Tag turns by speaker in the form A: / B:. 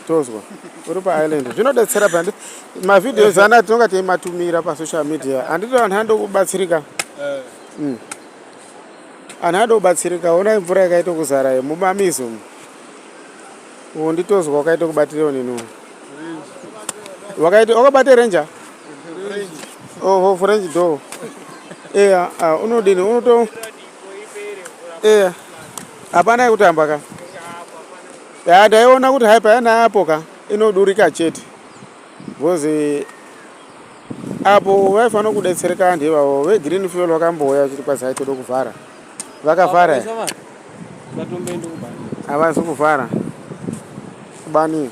A: Tozwa uri paisland zvinodetsera pandi mavideos ana tinonga teimatumira pasocial media handiti vanhu anoda kubatsirika eh. Anhu anoda kubatsirika onai mvura yakaita kuzara iyi mumamizi umu uwo nditozwa wakaita kubatira nini wakaita wakabata ranger oho french door eya ah, unodini unoto eya hapana yekutamba ka ya ndaiona kuti hai payana apo ka inodurika chete because apo vaifanira kudetsereka vanhu ivavo vegreen fuel vakambouya vachiti kwazai toda kuvhara vakavhara havasi kuvhara kubani.